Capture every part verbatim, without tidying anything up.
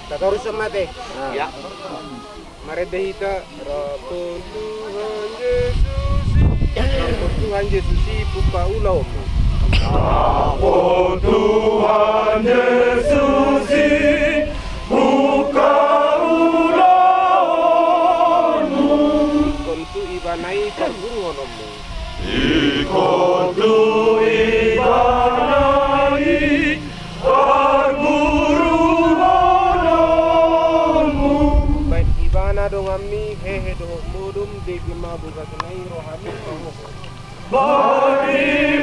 Tatorus ma te. Ya. Marende hita. Raphon Tuhan Jesus i, raphon Tuhan Jesus i, buka ulaonmu. Raphon Tuhan Jesus i, buka ulaonmu. Ingkon tu Ibana i pargurungkononmu. Ingkon tu Ibana i pargurungkononmu. Baen Ibana donganmi, hehe dohot modom, dengke ma bogasna i rohami. Baen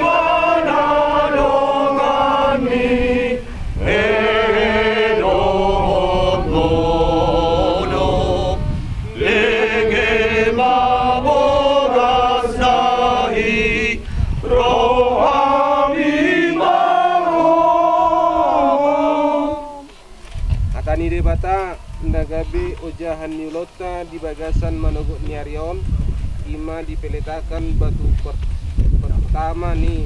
Ibana donganmi, hehe dohot modom, dengke ma bogasna i, rohami mangomo. Hata ni Debata na gabe ojahan ni ulaonta di bagasan manogot ni ari on, i ma dipeletakan batu per-, pertama ni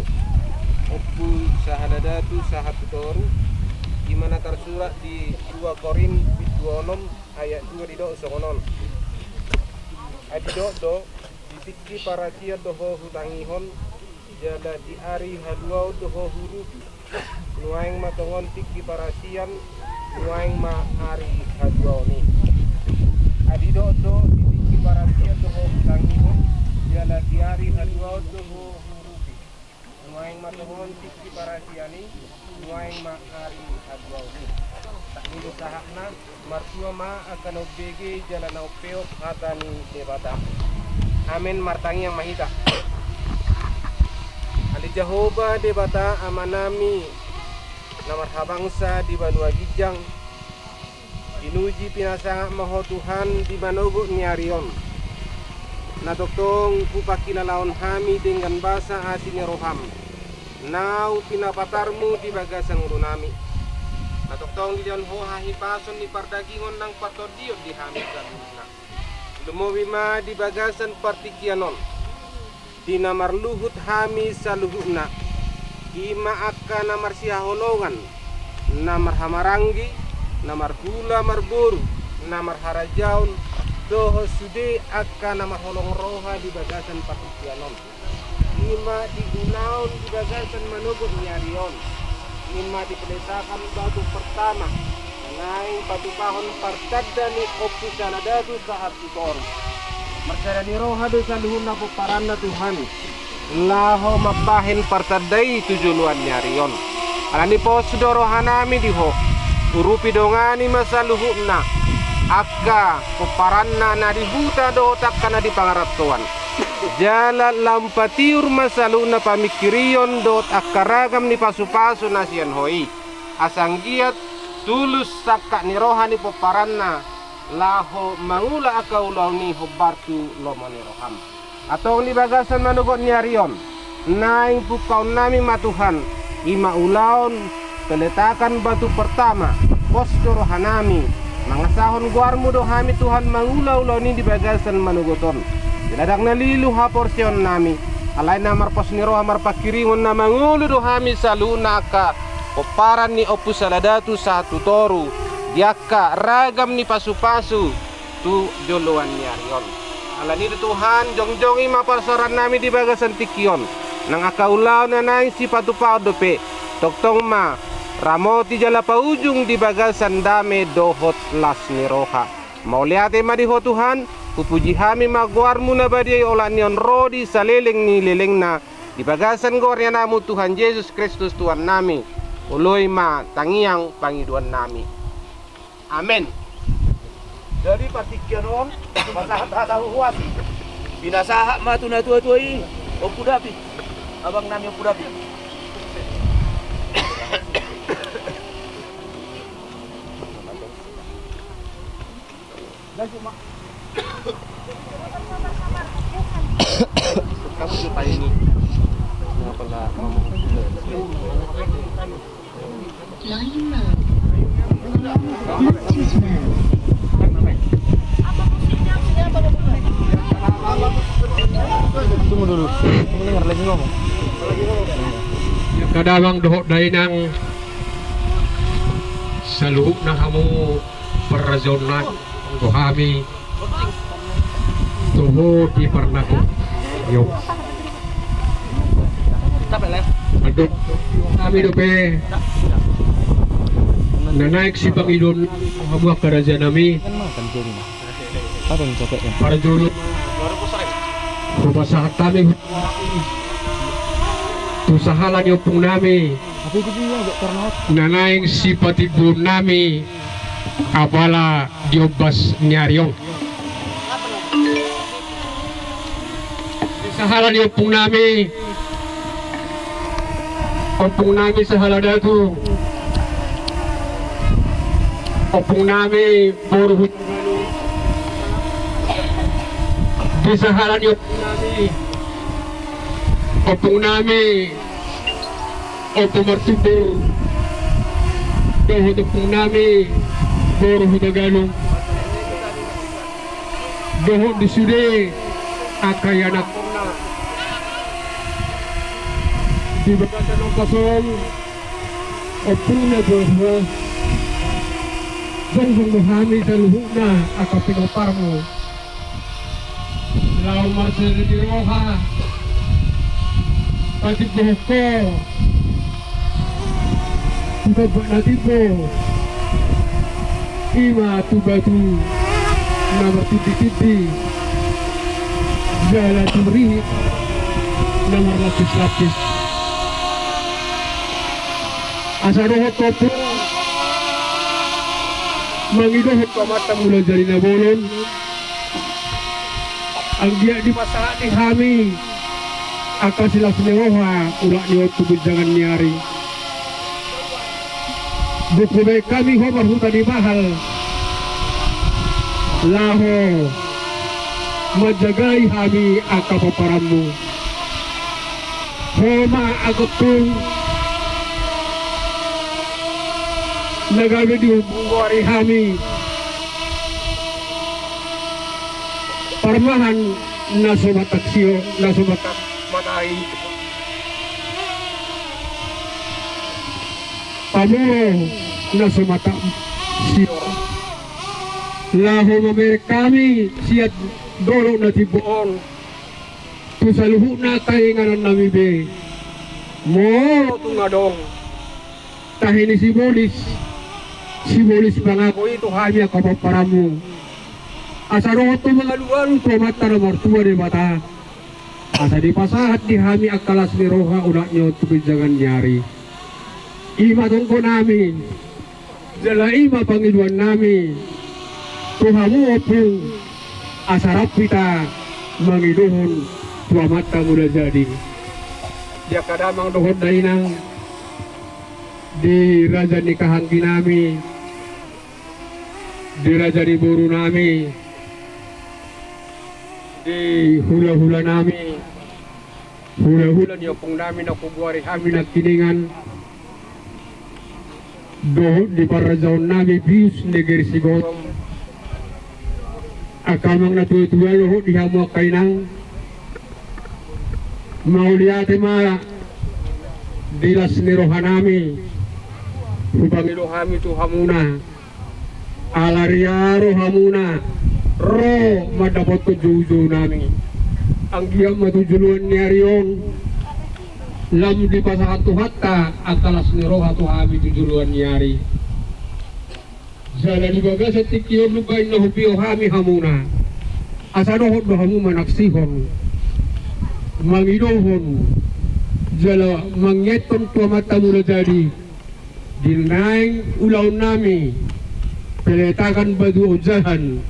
Ompu Sahala Datu sahat tu toru, i ma na tarsurat di dua Korint bindu onom ayat dua didok songon on. Ai didok do, di tingki parasian do ho hutangihon, jala di ari haluaon do ho huurupi. Nuaeng ma tongon tingki parasian, nuaeng ma ari haluaon i. Ai didok do, di tingki parasian do ho hutangihon, jala di ari haluaon do ho huurupi. Nuaeng ma tongon tingki parasian i, nuaeng ma ari haluaon i. Sahat ni do sahatna, martua ma angka na umbege jala na umpeop hata ni Debata. Amen. Martangiang ma hita. Ale Jahowa Debata Amanami na marhabangsa di banua ginjang, pinuji pinasangap ma Ho Tuhan di manogot ni ari on. Na tongtong hupangkilalahon hami denggan basa asi ni roham, naung pinapatarmu di bagasan ngolunami. Na tongtong dilehon Ho hahipason ni pardagingon nang partondion di hami saluhutna. Lumobi ma di bagasan partingkian on, di na marluhut hami saluhutna, i ma angka na marsihaholongan, na marhahamaranggi, na marhula marboru, na marharajaon, dohot sude angka na marholong roha di bagasan partingkian on. I ma di ulaon di bagasan manogot ni ari on. I ma dipeletakan batu pertama, na naeng patupahon partanda ni Ompu Sahala Datu sahat tu toru. Marsada ni roha do saluhutna pomparanna Tuhan, laho mambahen partanda i tu joloan ni ari on. Alani pos do rohanami di Ho, urupi dongani ma saluhutna angka pomparanna na di huta dohot angka na di pangarantoan. Jala lam patiur ma saluhutna pamingkirion dohot angka ragam ni pasupasu na sian Ho i, asa anggiat tulus sangkap ni roha ni pomparanna, laho mangula angka ulaon i hombar tu lomo ni roham. Antong di bagasan manogot ni ari on, naeng pungkaonnami ma Tuhan, i ma ulaon peletakan batu pertama, pos do rohanami, mangasahon goarmu do hami Tuhan mangula ulaon i di bagasan manogot on. Di ladang na lilu haporseaonnami, alai na marpos ni roha marpangkiringon na mangolu do hami saluhutna angka pomparan ni Ompu Sahala Datu sahat tu toru, di angka ragam ni pasupasu tu joloan ni ari on. Alani i do Tuhan, jongjongi ma parsaorannami di bagasan tingki on, nang angka ulaon na naeng sipatupaon dope, tongtong ma ramoti jala paujung di bagasan dame dohot las ni roha. Mauliate ma di Ho Tuhan, hupuji hami ma goarmu na badia i olat ni on ro di saleleng ni lelengna, di bagasan goar ni Anakmu Tuhan Jesus Kristus Tuhannami, oloi ma tangiang pangidoannami. Amen. Jadi partingkian on, pasahat hata huhuasi. Pinasahat ma tu natuatua i, Ompu David. Abangnami Ompu David. Kamu juga ini. Kenapa lah? Tunggu dulu. Tunggu, dengar lagi ngomong. Angka damang dohot dainang, saluhutna hamu parrajaon nami, anggo hami tu ho di parnaku. Yo. Adong hami dope na naeng sipangidoon hamu angka raja nami. Parjolo hupasahat hami tu sahala ni ompung nami na naeng sipatimboon nami apala di ombas ni ari on. Di sahala ni ompung nami, ompung nami sahala datu, ompung nami boru Hut-, di sahala ni ompung nami, ompung nami Ompu Martupur dohot ompung nami boru Hutagalung, dohot di sude angka ianakhonna di bagasan ombas on, ompungna boru, jongjong do hami saluhutna angka pinomparmu. Laho marsiala ni roha patimbohon ho tu tombak na timbo, i ma tu batu na martinditindi jala tu rihit na marlapislapis. Asa dohot ompung mangidohon tu Amanta Mulajadi Na Bolon, anggiat dipasahat di hami angka silas ni roha, ulaon ni on tu ginjangan ni ari. Dung hubaen hami ho marhuta ni bahal laho manjagai hami angka pomparanmu. Ho ma angka ompung na gabe diumbuari hami parmahan na so mataksio, na so matak-, matahi, pamoro na so mataksio, laho mamereng hami sian dolok na timbo on tu saluhutna angka inganan nami be. Molo tung adong tahi ni sibolis, sibolis pangago i tu hami angka pomparanmu, asa dohot tu mangalualu tu Amanta na martua Debata, asa dipasahat di hami angka las ni roha, ulaon ni on tu ginjangan ni ari. I ma tonggo nami, jala i ma pangidoan nami tu hamu ompung, asa rap hita mangidohon tu Amanta Mulajadi. Di angka damang dohot dainang, di raja ni kahanggi nami, di raja ni boru nami, di hulahula nami, hulahula ni ompung nami na hugoari hami nangkiningan, dohot di parrajaon nami Pius Negeri Sigorong, angka amang na tuatua dohot di hamu angka inang, mauliate ma di las ni roha nami hupangido hami tu hamuna. Ala riaro hamuna ro mandapothon joujou nami, anggiat ma tu joloan ni ari on lam dipasahat Tuhanta angka las ni roha tu hami tu joloan ni ari. Jala di bagasan tingki on nunga inna hupio hami hamuna, asa dohot do hamu manaksihon, mangidohon, jala mangiathon tu Amanta Mulajadi di naeng ulaon nami peletakan batu ojahan,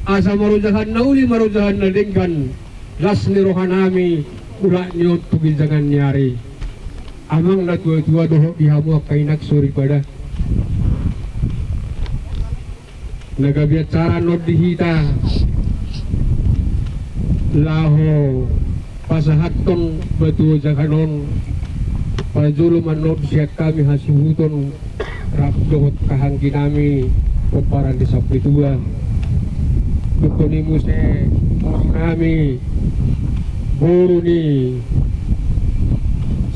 asa marojahan na uli, marojahan na denggan las ni roha nami, ulaon ni on tu ginjangan ni ari. Amang na tuatua dohot di hamu angka inang soripada, na gabe acara on di hita laho pasahathon batu ojahan on, parjolo ma on sian hami hasuhuton rap dohot kahanggi nami pomparan ni Sampitua. Tungkoni muse boru nami, boru ni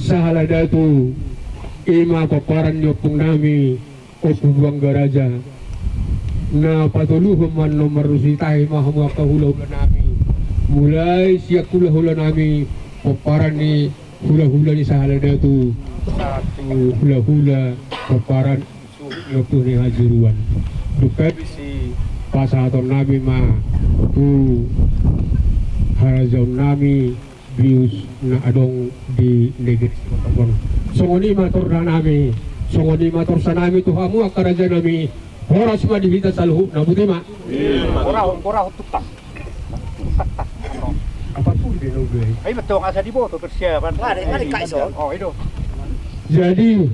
Sahala datu, i ma pomparan ni ompung nami Ompu Buangga Raja. Na patoluhon ma annon, marhusitahi ma hamu angka hulahula nami. Mulai sian hulahula nami, pomparan ni hulahula ni sahala datu, tu hulahula pomparan ni Ompu ni Hajuruan. Dung pe i, pasahaton nami ma tu harajaon nami bius na adong di negeri Simotongon. Songon i ma torda nami, songon i ma torsa nami tu hamu angka raja nami. Horas ma di hita saluhutna, boti ma. Horas, horas, tutak. Tutak, tak. Apa pun dia nunggu. Ai betul, asa diboto persiapan. Ada, ada, Kak Ison. Oh, itu. Jadi,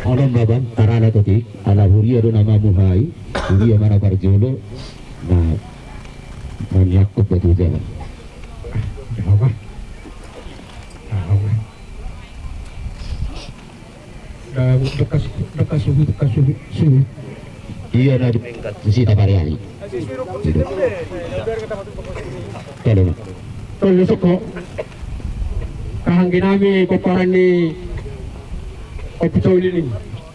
onom baban, tarana totik, ala huria do na mamuhai, huria ma na parjolo, na maniangkut batu jalan. Bekas, bekas suhu, bekas suhu, suhu. Ia na di sita pariari. Tolu. Tolu soko. Kahanggi nami pomparan ni Ompu Sauli ni.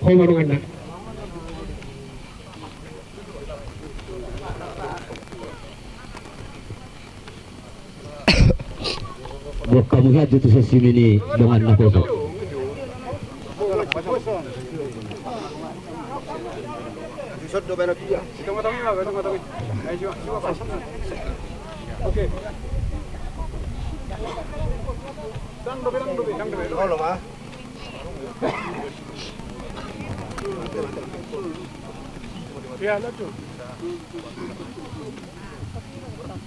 Ho ma donganna. Buat kamu saja tu sesi ini dongan na poso. Oke.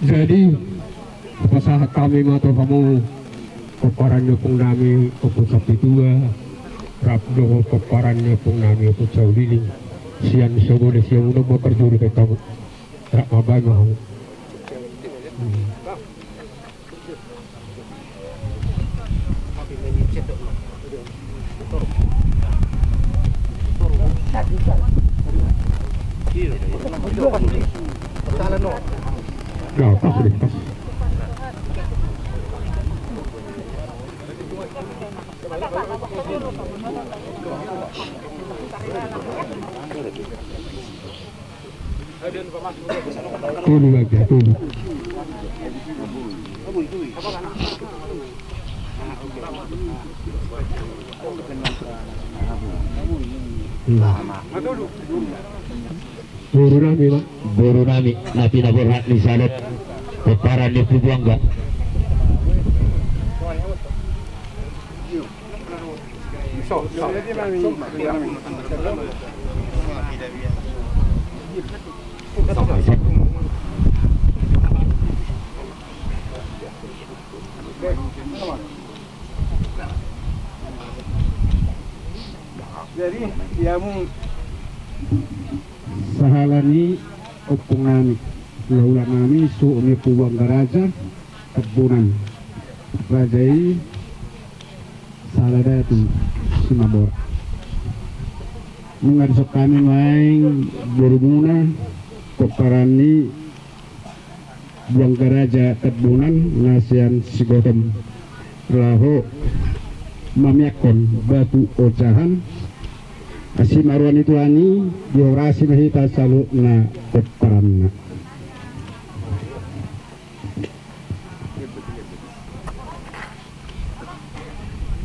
Jadi, pasahat hami ma tu hamu pomparan ni ompung nami Ompu Sampitua, rap dohot pomparan ni ompung nami Ompu Sauli ni. Sian so bole sian uno ma parjolo pe hamu. Rap mambaen ma hamu. Tolu lagi, tolu. Boru nami ma. Boru nami, na pinaborhat ni salut. Pomparan ni Ompu Buangga. Jadi, ia mung. Sahala ni ompung nami, hulahula nami, suhut ni Ompu Buangga Raja, Tambunan. Raja i sahala datu Simabor. Nunga dison hami nuaeng borumuna, pomparan ni Buangga Raja Tambunan na sian Sigotong, laho mamiangkon batu ojahan. Asi ma roha ni Tuhan i, dihorasi ma hita saluhutna pomparanna.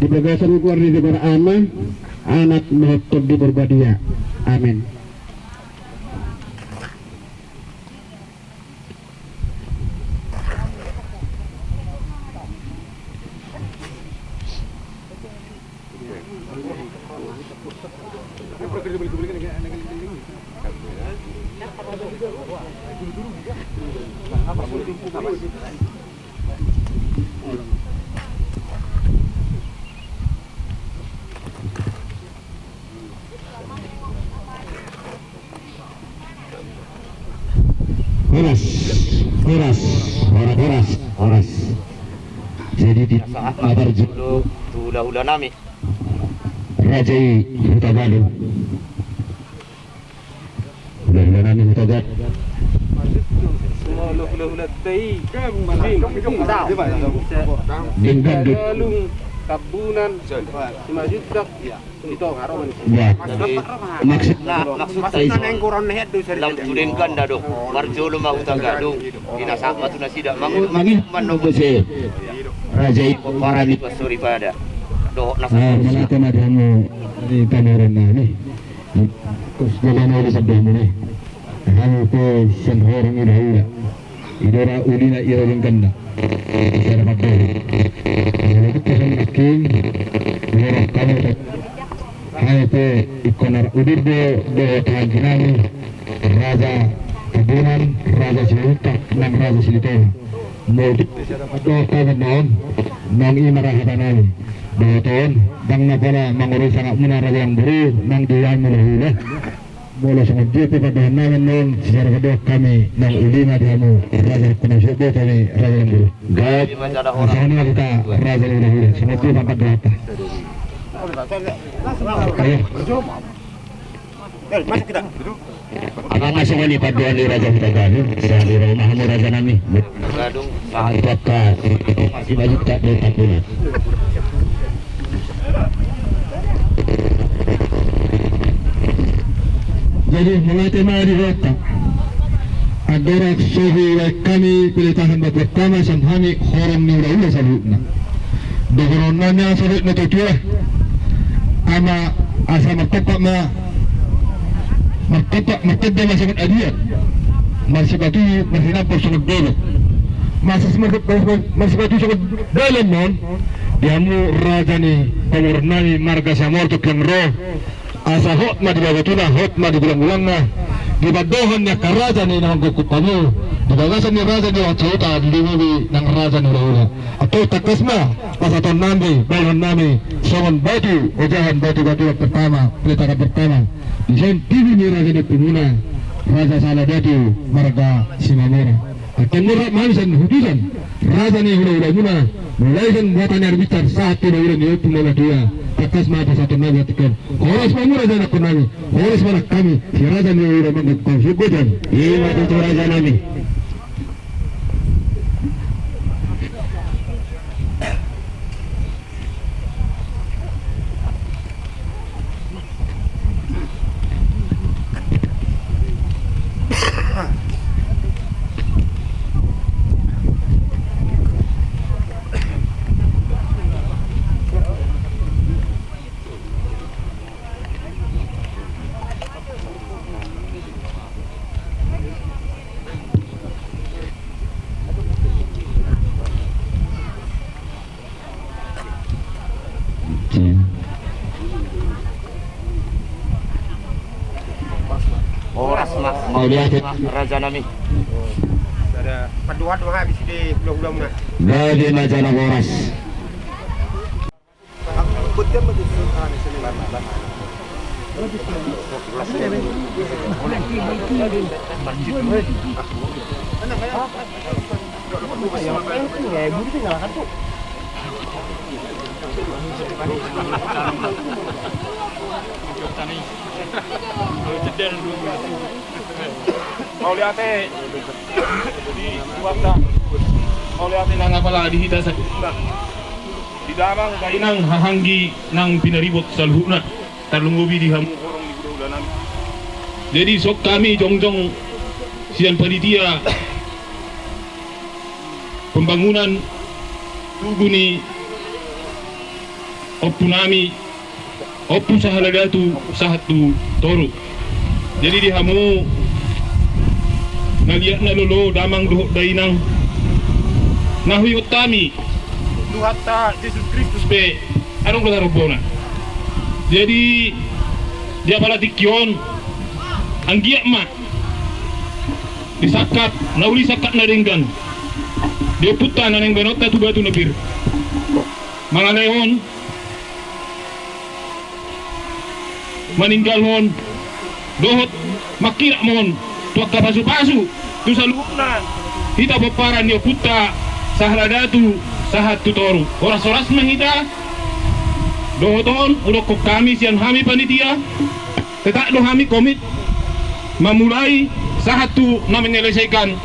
Di bagasan goar ni Debata Ama, Anak, dohot Tondi Porbadia. Amen. Horas, horas, horas, horas, horas. Jadi di sahat ma parjolo tu hulahula nami. Raja i Hutagalung. Hulahula nami Hutagalung. Hulahulanta i, Denggan. Galung, Tambunan, Simanjuntak. Ya. Maksud, maksud, maksud na nenggoron na head do sari lam tu Denggan da do. Marjolo ma huta Gadung. Ina sama tu nasida mangu mangi manno bose. Raja i parani pasori pada. Dohot na sama. Mangita ma di hamu di pamoruon nami. Kus jalan oli sabda mune. Hami pe sian horong i dahulu. I do ra ulina i ra Denggan da. Sada pandai. Molo tu pasan makin. Molo kamu tak. Hami pe ingkon ra udur do dohot hanggi nami. Raja Tambunan, Raja Simanjuntak nang Raja Silitoha. Molo tu sada pandai kami non. Nang i ma ra hata nami. Dohot on, ndang na pola mangorui sangap muna Raja Namburu nang di hami mula hula. Molo songon dia pe pandohan nami non, sisada pandohan hami nang ulina di hamu Raja Namburu, songon dia pe pandohan nami Raja Namburu. Ayo. Masuk kita. Angka songon i pandohan ni Raja Hutagalung, sai ro ma hamu raja nami. Gadung. Angka Simanjuntak dohot Tambunan. Jadi mauliate ma di hita. Andorang so hubaen hami pelitahan batu pertama sian hami horong ni hulahula saluhutna. Dohonon nami saluhutna tu tua. Ama asa martongka ma martongka martenda ma songon adian. Marsipatu marsinampor songon dolok. Masa si martenda marsipatu songon dalan non. Di hamu raja ni pamoruon nami marga Siamortuk yang ro. Asa hot ma di babatuna, hot ma di gulangulangna. Di pandohan ni angka raja ni na manggongkop hamu di bagasan ni raja ni Raja Huta di lumobi nang raja ni hulahula. Antong tangkas ma pasahaton nami, bahenon nami songon batu ojahan, batu batu pertama, pelitahan pertama. Dison tibu ni raja ni ompumuna, Raja Sahala Datu marga Simamora. Antong molo rap ma hami sian utusan raja ni hulahulamuna, mulai sian Bota ni Arbitar sahat tu hulahulamuna, ompu na matua. Tangkas ma pasahaton nami atik on. Horas ma hamu raja ni anakkon nami, horas ma nang hami si raja ni hulahula manggongkop hamu. Ima tutu raja nami. Horas ma. Mauliate. Raja nami. Ada pandohan ma habis di hulahulamuna. Gabe ma jala horas. Mauliate. Di Tuhan ta. Mauliate nang apala di hita saluhutna. Di damang dainang hahaanggi nang pinaribot saluhutna. Tarlumobi di hamu horong ni hulahula nami. Jadi songon hami jongjong sian panitia pembangunan tugu ni ompu nami, Ompu Sahala Datu sahat tu toru. Jadi di hamu na liat na lolo, damang dohot dainang, na huingot hami, Tuhanta Jesus Kristus pe adong do tarombona. Jadi di apala tingki on, anggiat ma di sangkap na uli sangkap na denggan, di ompunta na naeng baenonta tu batu na pir, mangalehon, maninggalhon, dohot manghirimhon tu angka pasupasu tu saluhutna hita pomparan ni ompunta Sahala Datu sahat tu toru. Horashorang ma hita. Dohot on hudokkon hami sian hami panitia, tetap do hami komit mamulai sahat tu na menyelesaikan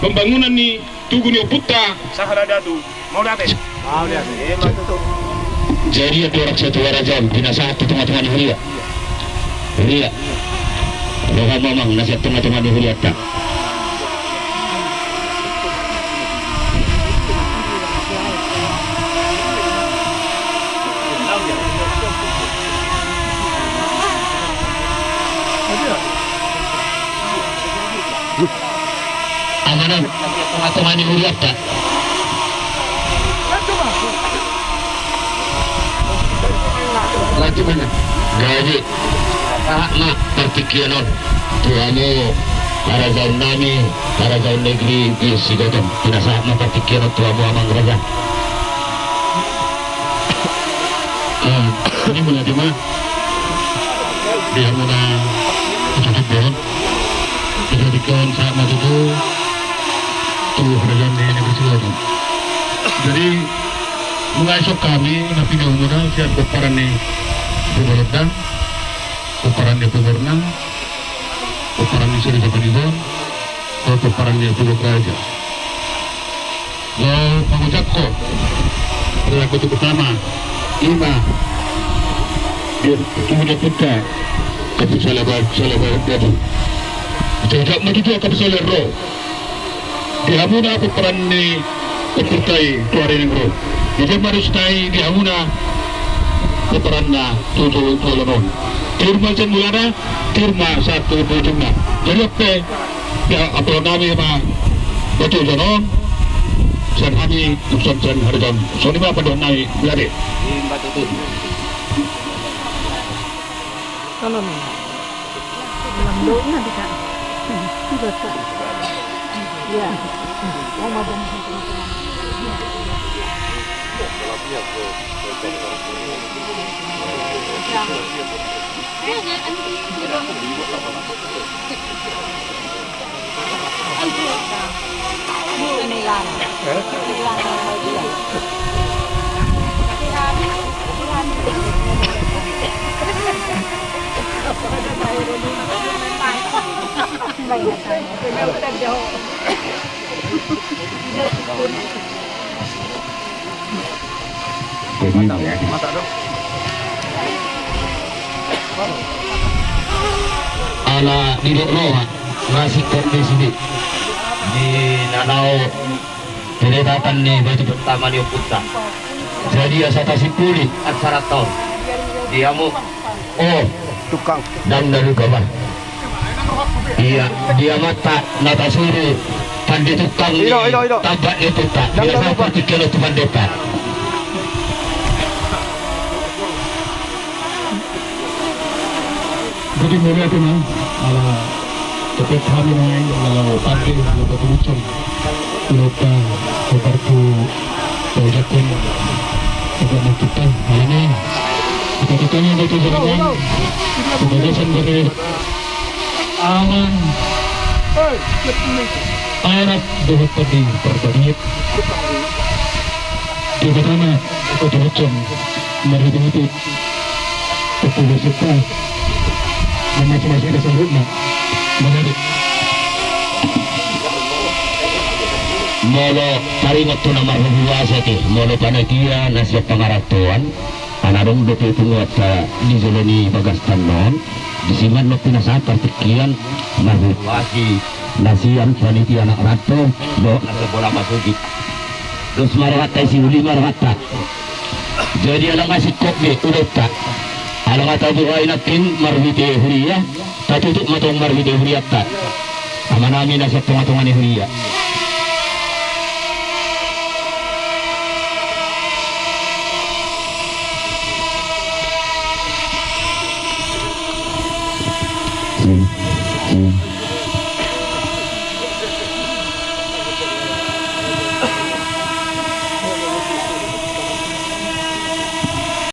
pembangunan ni tugu ni ompunta. Sahala datu. Mau date. Mau date. Eh, mau tutu. Jadi, ia tu raja on, pinasahat tu tonga-tonga ni huria. Huria. Roha mamang na sian tonga-tonga ni hurianta. Amanami, tonga-tonga ni hurianta. Laju mana? Gabe. Sahat ma partingkian on tu hamu harajaonnami, harajaon negeri di Sigotong. Pinasahat ma partingkian on tu hamu amang raja. Ah, ini mulai di mana? Di hamuna itu di pohon. Jadi, sahat ma tutu tu harajaon ni negeri Sigotong. Jadi, mulai songon hami na pinaumuna sian pomparan ni Purbalondang, pomparan ni Purbornang, pomparan ni Seri Sapanibon, dohot pomparan ni Purwok Raja. Laho mangojakhon harajaon pertama, ima di tugu ni ompunta Kapu Sala Bahu, Sala Bahu Datu. Jajak ma tutu Kapu Sala ro di hamuna pomparan ni ompunta i tu ari ni ro. Di jam ma dos nai di hamuna pomparanna tu, tu, tu ulaon on. Tir ma sian mulana, tir ma sahat tu ujungna. Jadi, oke. Ia, apala nami ma batu janon, sian hami, urusan sian harajaon. Songon i ma pandohan nami, Blade. Di batu tu. Tolong. Dalam doa bisa. Bisa, Kak. Ya. Oh, madam. Ala didok roha, masih kondisi di, di nanao penetapan ni batu pertama ni ompunta. Jadi, asa tasimpuli acara taon. Di hamu. Oh, tukang. Ndang na lupa, bah. Ia, dia ma na tasuru pande tukang ni, ido, ido, ido. Tambak ni tukang. Ndang na lupa. Partingkian tu pandeta. Jadi, mauliate ma, ala topet hami nai, ala pande, ala batu ujung. Lupa, kobar tu, kobar tu, kobar tu, ini, kita, kita yang baca jalan, pembebasan dari aman, Arab, dohot di perbadiat. Di pertama, batu ujung, marhite-hite. Oke, bersyukur. Dan masing-masing ada sebutnya. Menjadi. Molo taringot tu na marhuhuasa te, molo panitia na sian pangarantoan, ala adong dope punguanta di jolo ni bagas tano on, disi ma na pinasahat partingkian marhuhuasi na sian panitia na rantau, dohot na sian bola masugit. Dos ma rohanta, isi uli ma rohanta. Jadi, ala nga singkop be ulaonta. Ala nga tabuhai nangkin marhite huria, tatutup ma tong marhite hurianta. Amanami na sian tonga-tonga ni huria.